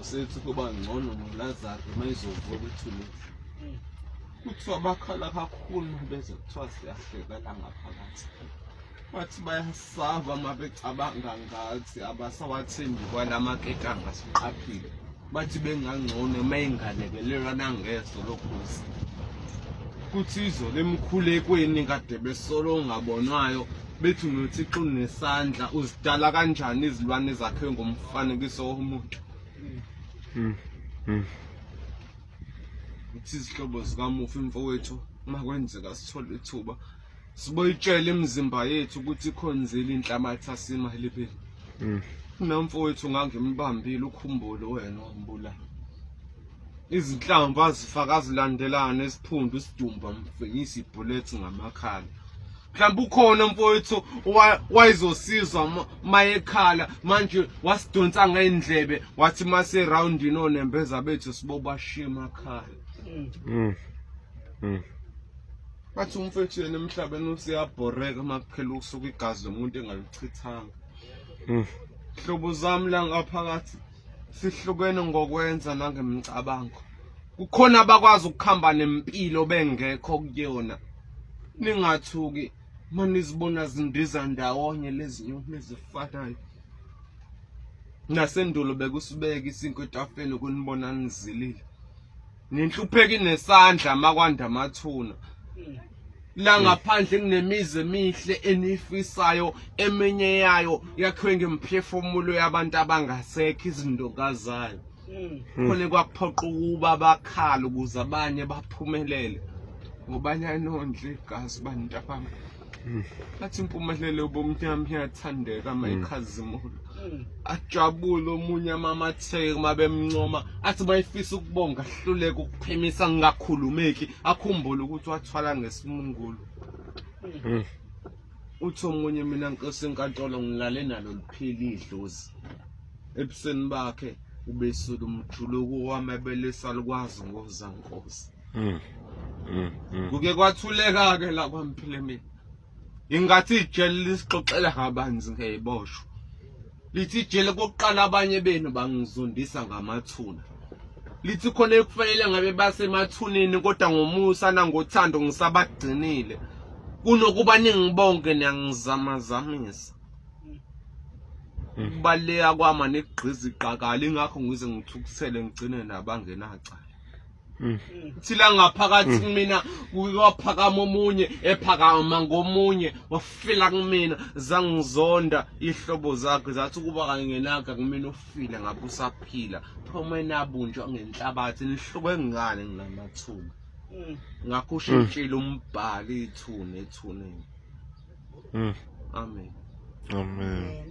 Nkosi kuba ngcono noLazaro uma izovuka ethuneni. Kuthiwa bakhala kakhulu beze kuthiwa siyahleka la ngaphakathi. Bathi bayasaba uma becabanga ngathi abasawathembi kwalamaketanga siqaphile. Bathi bengangcono uma ingalekelelwa nangeso lokhozi. Kuthi izolo emkhulekweni kade besolo ongabonwayo bethi noThixo unesandla uzidala kanjani izilwane zakhe ngomfanekiso womuntu. Uthi izihlobo zikamufi mfowethu uma kwenzeka sithole ithuba siboyitshela imizimba yethu ukuthi ikhonzile inhlabathi asimalibeni. Mina mfowethu ngangimbambile ukhumbule wena wambulala. Izinhlamvu azifaka azilandelana esiphundu isidumbu amfinyisa ibhulethi ngamakhala. Mhlawumbe ukhona mfowethu wayezosizwa mayekhala manje wasidonsa ngey'ndlebe wathi mase roundini onembeza bethu sibobashiya emakhala. Bathi umfethu yena emhlabeni useyabhoreka uma kuphela usuku igazi lomuntu engalichithanga. Hlobo zami la ngaphakathi sihlukene ngokwenza nangemicabango. Kukhona abakwazi ukuhamba nempilo bengekho kuyona. Ningathuki uma nizibona zindiza ndawonye lezi nyoni ezifanayo. Nasendulo bekusibeka isinkwa etafuleni ukunibona nizilile. Nenhlupheko inesandla makwanda amathuna. La ngaphandle kunemizi emihle eniyifisayo, eminye yayo yakhiwe ngemphefumulo yabantu abangasekho izindoka zayo. Khona kwakuphoqa ukuba bakhala ukuze abanye baphumelele. Ngoba nyanondla igazi bantu abami. Bathi impumelelo yobumnyama iyathandeka uma ikhazimula. Ajabule omunye amamatheke uma bemncoma athi bayifisa ukubonga ahluleke ukuphimisa kungakhulumeki akhumbule ukuthi wathwala ngesimungulu. Uthi omunye mina nkosi enkantolo ngilale nalo liphila idlozi. Ebusweni bakhe ubesula umjuluko wamabele esalukwazi ngozankosi. Kuke kwathuleka ke la kwamphile mina. Ingathi ijele lisixoxela kabanzi ngeyiboshwa. Lithi ijele kokuqala abanye benu bangizondisa ngamathuna. Lithi khona ekufanele ngabe basemathuneni kodwa ngomusa nangothando ngisabagcinile. Kunokuba ningibonke niyangizamazamisa. Ukubaluleka kwami anigqiza iqakala ingakho ngize ngithukuthele ngigcine nabangenacala. Thila ngaphakathi kumina kuke kwaphakama omunye ephakama ngomunye wafila kumina zangizonda ihlobo zakhe zathi ukuba kangenaka kumina ufile ngabe usaphila phuma enabunjwa ngenhlabathi nihluke ngani nginamathuba ngakho ushintshile umbhalo ithuna ethuneni. Amen. Amen.